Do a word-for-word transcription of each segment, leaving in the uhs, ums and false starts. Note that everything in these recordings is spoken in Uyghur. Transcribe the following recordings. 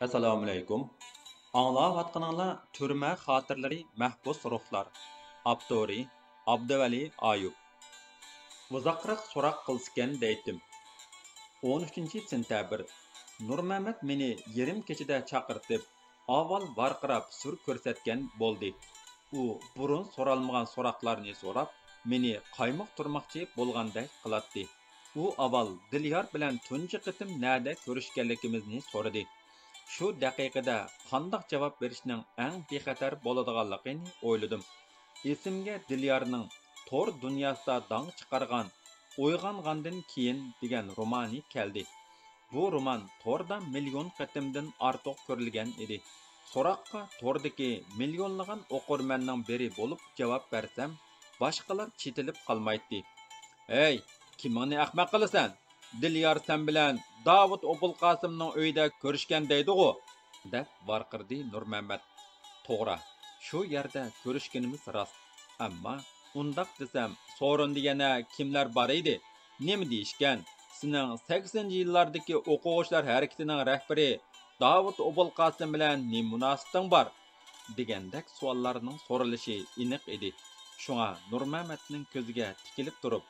ئەسسالامۇئەلەيكۇم. ئاڭلاۋاتقىنىڭلار تۈرمە خاتىرىلىرى، مەھبۇس روھلار. ئاپتورى ئابدۇۋەلى ئايۇپ. ئۇزاقراق سوراق قىلسىكەن دەيتتىم. ئون ئۈچىنچى سېنتەبىر. نۇرمەمەت مېنى يېرىم كېچىدە چاقىرتىپ، ئاۋۋال ۋارقىراپ سۈر كۆرسەتكەن بولدى. ئۇ بۇرۇن سورالمىغان سوراقلارنى سوراپ، مېنى قايمۇقتۇرماقچى بولغاندەك قىلاتتى. ئۇ ئاۋۋال دىليار بىلەن تۇنجى قېتىم نەدە كۆرۈشكەنلىكىمىزنى سورىدى. شۇ دەقىقىدە قانداق جاۋاب بېرىشنىڭ ئەڭ بىخەتەر بولىدىغانلىقىنى ئويلىدىم. ئېسىمگە دىليارنىڭ تور دۇنياسىدا داڭ چىقارغان «ئويغانغاندىن كېيىن» دېگەن رومانى كەلدى. بۇ رومان توردا مىليون قېتىمدىن ئارتۇق كۆرۈلگەن ئىدى. سوراققا توردىكى مىليونلىغان ئوقۇرمەننىڭ بىرى بولۇپ جاۋاب بەرسەم، باشقىلار چېتىلىپ قالمايتتى. «ھەي، كىمىڭنى ئەخمەق قىلىسەن؟ دىليار سەن بىلەن داۋۇت ئوبۇلقاسىمنىڭ ئۆيىدە كۆرۈشكەن دەيدىغۇ؟» دەپ ۋارقىرىدى نۇرمەمەت. «توغرا، شۇ يەردە كۆرۈشكىنىمىز راست. ئەمما ئۇنداق دېسەم، سورۇندا يەنە كىملەر بار ئىدى؟ نېمە دېيىشكەن؟ سېنىڭ سەكسىنىنچى يىللاردىكى ئوقۇغۇچىلار ھەرىكىتىنىڭ رەھبىرى داۋۇت ئوبۇلقاسىم بىلەن نېمە مۇناسىۋىتىڭ بار؟» دېگەندەك سوئاللارنىڭ سورىلىشى ئېنىق ئىدى. شۇڭا نۇرمەمەتنىڭ كۆزىگە تىكىلىپ تۇرۇپ،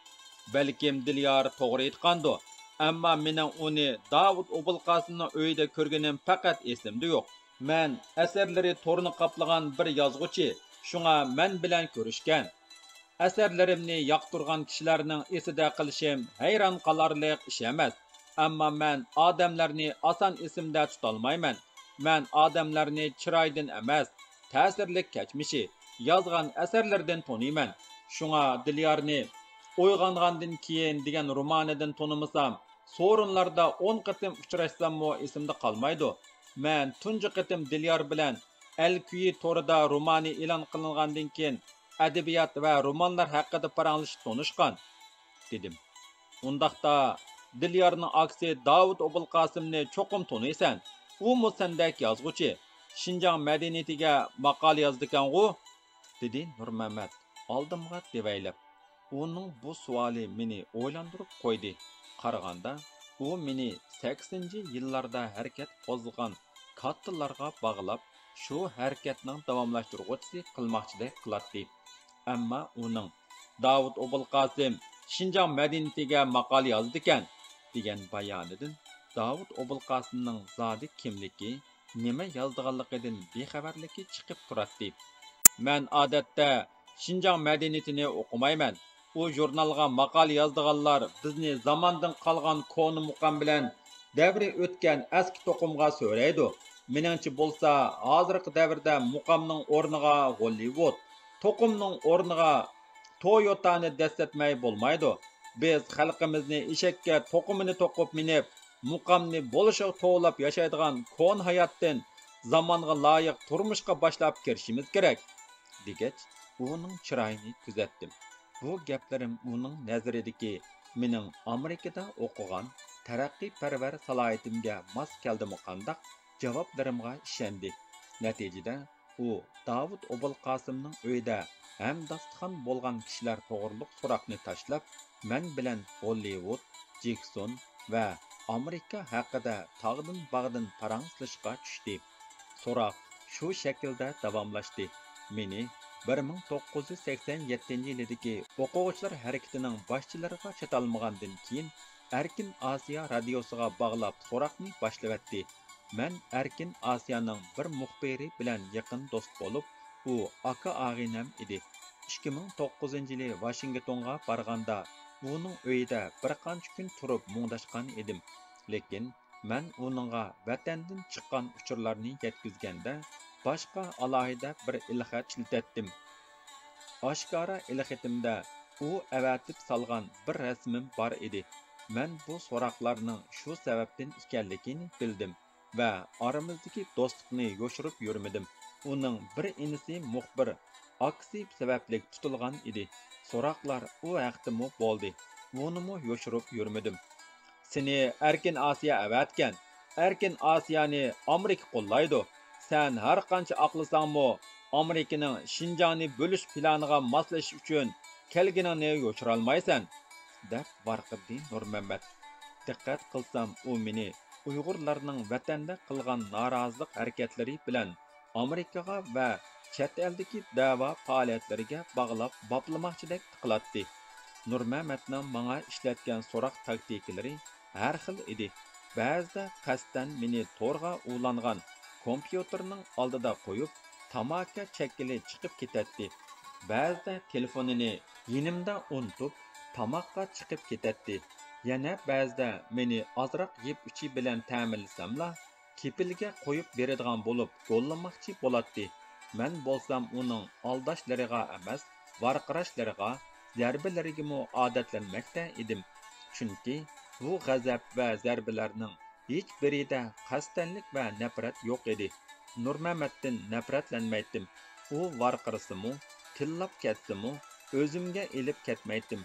«بەلكىم دىليار توغرا ئېيتقاندۇ، ئەمما مېنىڭ ئۇنى داۋۇت ئوبۇلقاسىمنىڭ ئۆيىدە كۆرگىنىم پەقەت ئېسىمدە يوق. مەن ئەسەرلىرى تورنى قاپلىغان بىر يازغۇچى، شۇڭا مەن بىلەن كۆرۈشكەن. ئەسەرلىرىمنى ياقتۇرغان كىشىلەرنىڭ ئېسىدە قېلىشىم ھەيران قالارلىق ئىش ئەمەس. ئەمما مەن ئادەملەرنى ئاسان ئېسىمدە تۇتالمايمەن. مەن ئادەملەرنى چىرايىدىن ئەمەس، تەسىرلىك كەچمىشى، يازغان ئەسەرلىرىدىن تونۇيمەن. شۇڭا دىليارنى «ئويغانغاندىن كېيىن» دېگەن رومانىدىن تونۇمىسام، سورۇنلاردا ئون قېتىم ئۇچراشساممۇ ئېسىمدە قالمايدۇ. مەن تۇنجى قېتىم دىليار بىلەن «ئەل كۈيى» تورىدا رومانى ئېلان قىلىنغاندىن كېيىن، ئەدەبىيات ۋە رومانلار ھەققىدە پاراڭلىشىپ تونۇشقان، دېدىم. ئۇنداقتا، دىليارنىڭ ئاكىسى داۋۇت ئوبۇلقاسىمنى چوقۇم تونۇيسەن. ئۇمۇ سەندەك يازغۇچى. شىنجاڭ مەدەنىيىتىگە ماقالە يازىدىكەنغۇ؟ دېدى نۇرمەمەت ئالدىمغا دېۋەيلەپ. ئۇنىڭ بۇ سوئالى مېنى ئويلاندۇرۇپ قويدى. قارىغاندا، ئۇ مېنى سەكسىنىنچى يىللاردا ھەرىكەت قوزغىغان كاتتىلارغا باغلاپ، شۇ ھەرىكەتنىڭ داۋاملاشتۇرغۇچىسى قىلماقچىدەك قىلاتتى. ئەمما ئۇنىڭ «داۋۇت ئوبۇلقاسىم شىنجاڭ مەدەنىيىتىگە ماقالە يازىدىكەن» دېگەن بايانىدىن داۋۇت ئوبۇلقاسىمنىڭ زادى كىملىكى، نېمە يازىدىغانلىقىدىن بىخەۋەرلىكى چىقىپ تۇراتتى. مەن ئادەتتە شىنجاڭ مەدەنىيىتىنى ئوقۇمايمەن. ئۇ ژۇرنالغا ماقالە يازىدىغانلار بىزنى زاماندىن قالغان كونا مۇقام بىلەن دەۋرى ئۆتكەن ئەسكى توقۇمغا سۆرەيدۇ. مېنىڭچە بولسا، ھازىرقى دەۋردە مۇقامنىڭ ئورنىغا غوللىۋۇد، توقۇمنىڭ ئورنىغا تويوتانى دەسسەتمەي بولمايدۇ. بىز خەلقىمىزنى ئېشەككە توقۇمىنى توقۇپ مىنىپ، مۇقامنى بولۇشىغا توۋلاپ ياشايدىغان كونا ھاياتتىن زامانغا لايىق تۇرمۇشقا باشلاپ كىرىشىمىز كېرەك، دېگەچ، ئۇنىڭ چىرايىنى كۆزەتتىم. بۇ گەپلىرىم ئۇنىڭ نەزىرىدىكى مېنىڭ ئامېرىكىدا ئوقۇغان تەرەققىيپەرۋەر سالاھىيىتىمگە ماس كەلدىمۇ قانداق، جاۋابلىرىمغا ئىشەندى. نەتىجىدە، ئۇ داۋۇت ئوبۇلقاسىمنىڭ ئۆيىدە ھەمداستىخان بولغان كىشىلەر توغرۇلۇق سوراقنى تاشلاپ، مەن بىلەن ھوللىۋۇد، جېكسون ۋە ئامېرىكا ھەققىدە تاغدىن باغدىن پاراڭلىشىشقا چۈشتى. سوراق شۇ شەكىلدە داۋاملاشتى. مېنى بىر مىڭ توققۇز يۈز سەكسەن يەتتىنچى يىلىدىكى ئوقۇغۇچىلار ھەرىكىتىنىڭ باشچىلىرىغا چاتالمىغاندىن كېيىن، ئەركىن ئاسىيا رادىيوسىغا باغلاپ سوراقنى باشلىۋەتتى. مەن ئەركىن ئاسىيانىڭ بىر مۇخبىرى بىلەن يېقىن دوست بولۇپ، ئۇ ئاكا ئاغىنەم ئىدى. ئىككى مىڭ توققۇزىنچى يىلى ۋاشىنگتونغا بارغاندا، ئۇنىڭ ئۆيىدە بىر قانچە كۈن تۇرۇپ مۇڭداشقان ئىدىم. لېكىن مەن ئۇنىڭغا ۋەتەندىن چىققان ئۇچۇرلارنى يەتكۈزگەندە، باشقا ئالاھىدە بىر ئېلخەت ئىشلىتەتتىم. ئاشكارا ئېلخېتىمدە ئۇ ئەۋەتىپ سالغان بىر رەسىمىم بار ئىدى. مەن بۇ سوراقلارنىڭ شۇ سەۋەبتىن ئىكەنلىكىنى بىلدىم ۋە ئارىمىزدىكى دوستلۇقنى يوشۇرۇپ يۈرمىدىم. ئۇنىڭ بىر ئىنىسى مۇخبىر، ئاكىسى سەۋەبلىك تۇتۇلغان ئىدى. سوراقلار ئۇ ھەقتىمۇ بولدى. بۇنىمۇ يوشۇرۇپ يۈرمىدىم. سېنى ئەركىن ئاسىيا ئەۋەتكەن. ئەركىن ئاسىيانى ئامېرىكا قوللايدۇ. سەن ھەر قانچە ئاقلىساڭمۇ، ئامېرىكىنىڭ شىنجاڭنى بۆلۈش پىلانىغا ماسلىشىش ئۈچۈن كەلگىنىڭنى يوشۇرالمايسەن، دەپ ۋارقىرىدى نۇرمەمەت. دىققەت قىلسام، ئۇ مېنى ئۇيغۇرلارنىڭ ۋەتەندە قىلغان نارازىلىق ھەرىكەتلىرى بىلەن ئامېرىكىغا ۋە چەت ئەلدىكى دەۋا پائالىيەتلىرىگە باغلاپ باپلىماقچىدەك قىلاتتى. نۇرمەمەتنىڭ ماڭا ئىشلەتكەن سوراق تاكتىكىلىرى ھەر خىل ئىدى. بەزىدە قەستەن مېنى تورغا ئۇلانغان كومپيۇتېرنىڭ ئالدىدا قويۇپ، تاماكا چەككىلى چىقىپ كېتەتتى. بەزىدە تېلېفونىنى يېنىمدا ئۇنتۇپ، تاماققا چىقىپ كېتەتتى. يەنە بەزىدە مېنى ئازراق يەپ-ئىچى بىلەن تەمىنلىسەملا، كېپىلگە قويۇپ بېرىدىغان بولۇپ گوللىماقچى بولاتتى. مەن بولسام ئۇنىڭ ئالداشلىرىغا ئەمەس، ۋارقىراشلىرىغا، زەربىلىرىگىمۇ ئادەتلەنمەكتە ئىدىم. چۈنكى بۇ غەزەپ ۋە زەربىلەرنىڭ ھېچبىرىدە قەستەنلىك ۋە نەپرەت يوق ئىدى. نۇرمەمەتتىن نەپرەتلەنمەيتتىم. ئۇ ۋارقىرىسىمۇ، تىللاپ كەتسىمۇ، ئۆزۈمگە ئېلىپ كەتمەيتتىم.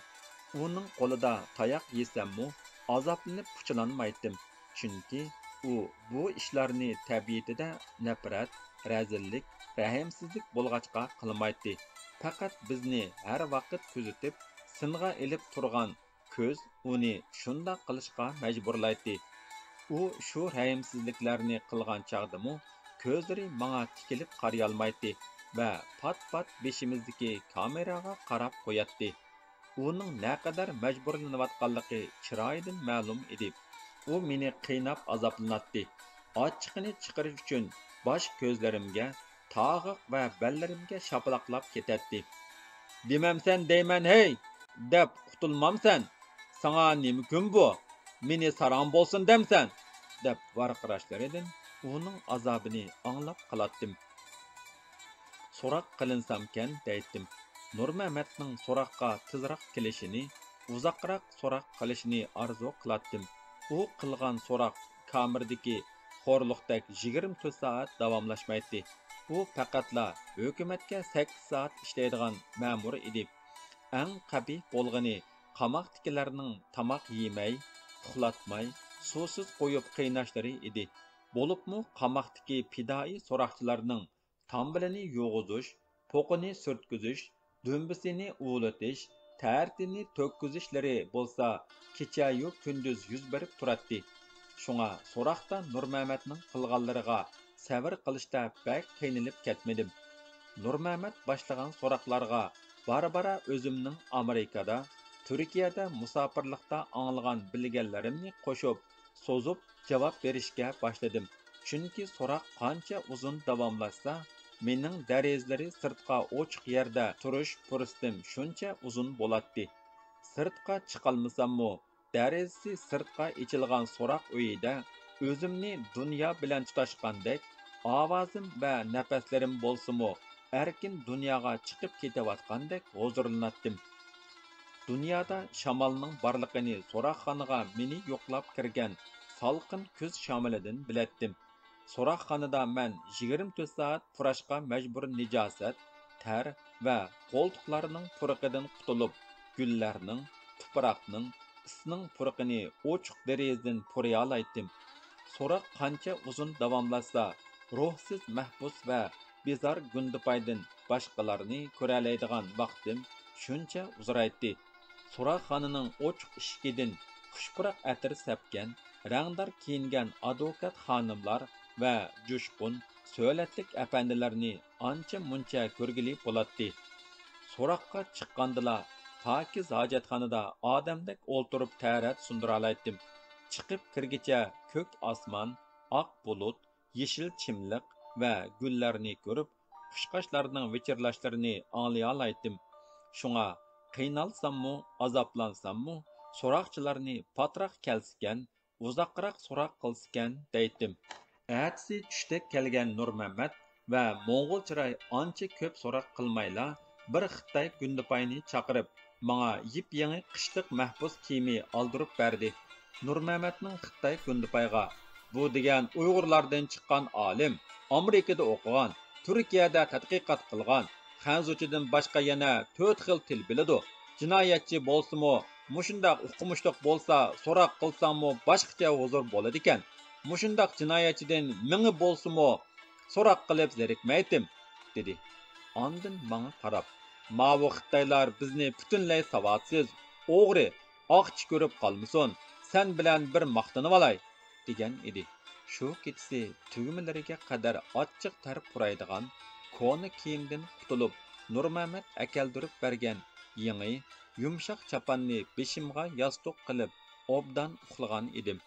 ئۇنىڭ قولىدا تاياق يېسەممۇ، ئازابلىنىپ پۇچىلانمايتتىم. چۈنكى ئۇ بۇ ئىشلارنى تەبىئىتىدە نەپرەت، رەزىللىك، رەھىمسىزلىك بولغاچقا قىلمايتتى. پەقەت بىزنى ھەر ۋاقىت كۆزىتىپ، سىنغا ئېلىپ تۇرغان كۆز ئۇنى شۇنداق قىلىشقا مەجبۇرلايتتى. ئۇ شۇ رەھىمسىزلىكلەرنى قىلغان چاغدىمۇ كۆزلىرى ماڭا تىكىلىپ قارىيالمايتتى ۋە پات-پات بېشىمىزدىكى كامېراغا قاراپ قوياتتى. ئۇنىڭ نەقەدەر مەجبۇرلىنىۋاتقانلىقى چىرايىدىن مەلۇم ئىدى. ئۇ مېنى قىيناپ ئازابلىناتتى. ئاچچىقىنى چىقىرىش ئۈچۈن باش كۆزلىرىمگە، تاغاق ۋە بەللىرىمگە شاپىلاقلاپ كېتەتتى. «دېمەمسەن دەيمەن ھەي!» دەپ قۇتۇلمامسەن؟ «ساڭا نېمە كۈن بۇ؟ مېنى ساراڭ بولسۇن دەمسەن؟» دەپ ۋارقىراشلىرىدىن ئۇنىڭ ئازابىنى ئاڭلاپ قالاتتىم. سوراق قىلىنسامكەن دەيتتىم. نۇرمەمەتنىڭ سوراققا تېزراق كېلىشىنى، ئۇزاقراق سوراق قىلىشىنى ئارزۇ قىلاتتىم. ئۇ قىلغان سوراق كامېردىكى خورلۇقتەك يىگىرمە تۆت سائەت داۋاملاشمايتتى. ئۇ پەقەتلا ھۆكۈمەتكە سەككىز سائەت ئىشلەيدىغان مەمۇر ئىدى. ئەڭ قەبىھ بولغىنى، قاماقتىكىلەرنىڭ تاماق يېمەي، ئۇخلاتماي، سۇسىز قويۇپ قىيناشلىرى ئىدى. بولۇپمۇ قاماقتىكى پىدائىي سوراقچىلارنىڭ تامبىلىنى يۇغۇزۇش، پوقىنى سۈرتكۈزۈش، دۈمبىسىنى ئۇۋۇلىتىش، تەرىتىنى تۆككۈزۈشلىرى بولسا كېچەيۇ كۈندۈز يۈز بېرىپ تۇراتتى. شۇڭا سوراقتا نۇرمەمەتنىڭ قىلغانلىرىغا سەۋر قىلىشتا بەك قىينىلىپ كەتمىدىم. نۇرمەمەت باشلىغان سوراقلارغا بارا-بارا ئۆزۈمنىڭ ئامېرىكادا، تۈركىيەدە مۇساپىرلىقتا ئاڭلىغان بىلگەنلىرىمنى قوشۇپ، سوزۇپ جاۋاب بېرىشكە باشلىدىم. چۈنكى سوراق قانچە ئۇزۇن داۋاملاشسا، مېنىڭ دېرىزىلىرى سىرتقا ئوچۇق يەردە تۇرۇش پۇرسىتىم شۇنچە ئۇزۇن بولاتتى. سىرتقا چىقالمىساممۇ، دېرىزىسى سىرتقا ئېچىلغان سوراق ئۆيىدە ئۆزۈمنى دۇنيا بىلەن تۇتاشقاندەك، ئاۋازىم ۋە نەپەسلىرىم بولسىمۇ ئەركىن دۇنياغا چىقىپ كېتىۋاتقاندەك ھۇزۇرلىناتتىم. دۇنيادا شامالنىڭ بارلىقىنى سوراقخانىغا مېنى يوقلاپ كىرگەن سالقىن كۈز شامىلىدىن بىلەتتىم. سوراقخانىدا مەن يىگىرمە تۆت سائەت پۇراشقا مەجبۇر نىجاسەت، تەر ۋە قولتۇقلارنىڭ پۇرىقىدىن قۇتۇلۇپ، گۈللەرنىڭ، تۇپراقنىڭ، ئىسنىڭ پۇرىقىنى ئوچۇق دېرىزىدىن پۇرىيالايتتىم. سوراق قانچە ئۇزۇن داۋاملاشسا، روھسىز مەھبۇس ۋە بىزار گۇندىپايدىن باشقىلارنى كۆرەلەيدىغان ۋاقتىم شۇنچە ئۇزىرايتتى. سوراقخانىنىڭ ئوچۇق ئىشىكىدىن خۇش پۇراق ئەتىر سەپكەن، رەڭدار كىيىنگەن ئادۋوكات خانىملار ۋە جۇشقۇن، سۆلەتلىك ئەپەندىلەرنى ئانچە-مۇنچە كۆرگىلى بولاتتى. سوراققا چىققاندىلا، پاكىز ھاجەتخانىدا ئادەمدەك ئولتۇرۇپ تەرەت سۇندۇرالايتتىم. چىقىپ كىرگىچە كۆك ئاسمان، ئاق بۇلۇت، يېشىل چىملىق ۋە گۈللەرنى كۆرۈپ، قۇشقاچلارنىڭ ۋىچىرلاشلىرىنى ئاڭلىيالايتتىم. شۇڭا قىينالساممۇ، ئازابلانساممۇ، سوراقچىلارنى پاتراق كەلسىكەن، ئۇزاقراق سوراق قىلسىكەن دەيتتىم. ئەتىسى چۈشتەك كەلگەن نۇرمەمەت ۋە موڭغۇل چىراي ئانچە كۆپ سوراق قىلمايلا، بىر خىتاي گۇندىپاينى چاقىرىپ، ماڭا يېپيېڭى قىشلىق مەھبۇس كىيىمى ئالدۇرۇپ بەردى. نۇرمەمەتنىڭ خىتاي گۇندىپايغا، بۇ دېگەن ئۇيغۇرلاردىن چىققان ئالىم، ئامېرىكىدا ئوقۇغان، تۈركىيەدە تەتقىقات قىلغان، خەنزۇچىدىن باشقا يەنە تۆت خىل تىل بىلىدۇ. جىنايەتچى بولسىمۇ، مۇشۇنداق ئوقۇمۇشلۇق بولسا، سوراق قىلساڭمۇ باشقىچە ھۇزۇر بولىدىكەن. مۇشۇنداق جىنايەتچىدىن مېڭە بولسىمۇ، سوراق قىلىپ زېرىكمەيتتىم، دېدى. ئاندىن ماڭا قاراپ، ماۋۇ خىتايلار بىزنى پۈتۈنلەي ساۋاتسىز، ئوغرى، ئاقچى كۆرۈپ قالمىسۇن، سەن بىلەن بىر ماختىنىۋالاي. دېگەن ئىدى. شۇ كېچىسى تۈگمىلىرىگە قەدەر ئاچچىق تەر پۇرايدىغان كونا كىيىمدىن قۇتۇلۇپ، نۇرمەمەت ئەكەلدۈرۈپ بەرگەن يېڭى، يۇمشاق چاپاننى بېشىمغا ياستۇق قىلىپ، ئوبدان ئۇخلىغان ئىدىم.